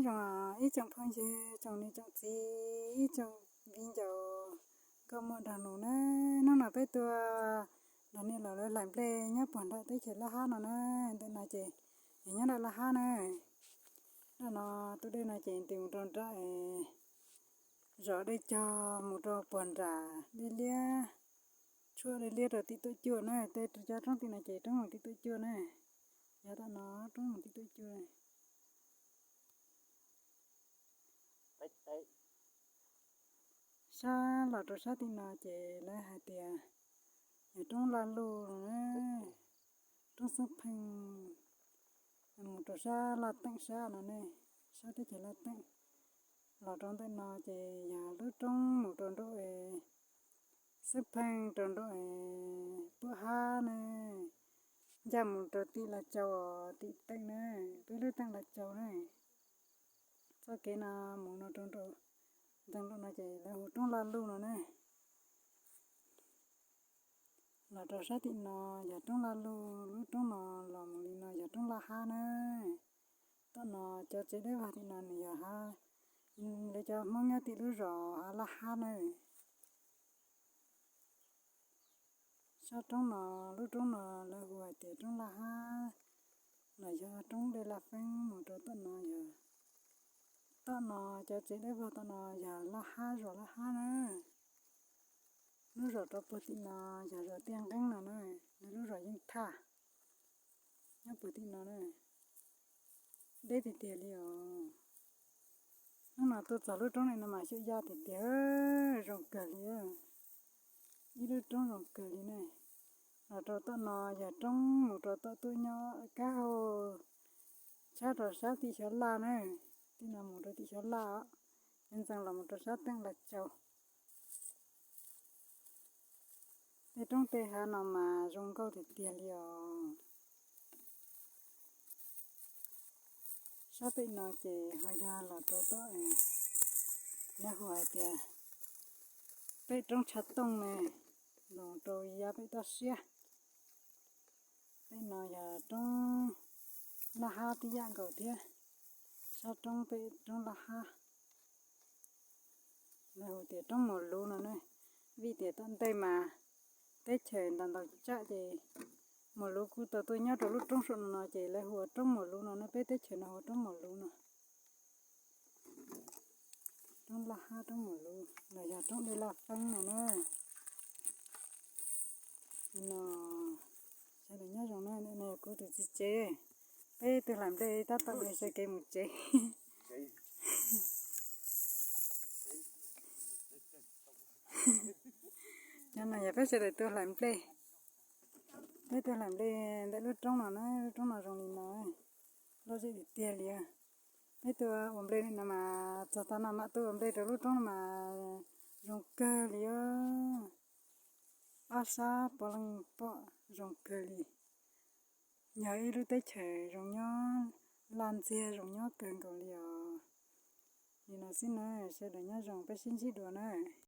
Zoo ib tsoom phooj ywg, tsoom niam tsoom txiv, ib tsoom viv ncaus nkauj muam nraug nus na, hnub no peb tuaj nrog niam laus lawv hlais nplej nyob puag nram teb chaws Laj Hab no na. Ntawm no ces yog nyob nram Laj Hab na. Nram no tus dej no ces nti mus rau nram zos Dej Cog mus rau puag nram Dej Liab, tshuam Dej Liab rau tim Tuam Cuaj na. Tej cov roob tim no ces roob mus tim Tuam Cuaj na. Yog tom no roob mus tim Tuam Cuaj. Sab los rau sab tim no ces lawv hais tias yog roob Laj Luj no na, roob Xeeb Pheej, mus rau sab Laj Teem sab no ne, sab teb chaws Laj Teem. Los rau ntawm no ces yog lub roob mus rau nram Xeeb Pheej rau nram Puab Hab ne, ncaj mus rau tim Laj Caus, tim Teem na, peb lub Teem Laj Caus na. Txoj kev no mus no rau nram, ntawm no ces lawv hu roob Laj Luj no ne. Los rau sab tim no yog roob Laj Luj, lub roob no los mus li no yog roob Laj Hab na. Tom no cov tsev dawb vog tim no nws yog hab, lawv cov Hmoob nyob tim lub zos hab Laj Hab na. Sab roob no, lub roob no lawv hu hais tias roob Laj Hab, los yog roob Dej Laj Feeb mus rau tom no yog, tom no cov tsev dawb vog tom no yog Laj Hab, zos Laj Hab na. Lub zos rau puag tim no yog zos Tiaj Nqeeb no na, lub zos yeej thaj nyob puag tim no na. Deb tiag tiag li os. Hnub no tuaj txog lub roob no mas xyuam yaj tiag tiag, zoo kawg li. Ib lub roob zoo kawg li ne. Los rau tom no yog roob mus rau tom tuaj nyob Kab Hau, tshab rau sab tim Xyov Laj na. Tim no mus rau tim Xyov Laj, ntxeev los mus rau sab Teem Laj Caus. Tej roob tej hav no mas zoo nkauj tiag tiag li os. Sab pem no ces ho yog los rau tom, lawv hu hais tias pem roob Tshav Tooj ne, los rau yav pem toj siab. Pem no yog roob Laj Hab tib yam nkaus thiab, sab roob pem roob Laj Hab. Lawv hu tias roob Muas Luv no ne, vim tias tom ntej mas teb chaws ntau ntau tsam ces Muas Luv kuj tau tuaj nyob rau lub roob saum no no ces lawv hu ua roob Muas Luv no ne, peb teb chaws no hu ua roob Muas Luv no. Roob Laj Hab, roob Muas Luv los yog roob Dej Laj Feeb no na. No, sawv daws nyob zoo na, no yog kuv tus txiv tsev, peb tuaj hlais nplej tab tom sawv kev mus tsev. Cov no yog peb sawv daws tuaj hlais nplej, peb tuaj hlais nplej ntawm lub roob no na, lub roob no zoo li no, lom zem tiag tiag li. Peb tuaj ua nplej no mas txog tag no mam tuaj ua nplej rau lub roob no mas zoo kawg li os. Ob sab puav leej pom zoo kawg li. Yog ib lub teb chaws zoo nyob, laj ntxiag zoo nyob kawg nkaus li os. Li no xwb na, sawv daws nyob zoo, peb sib ntsib dua na.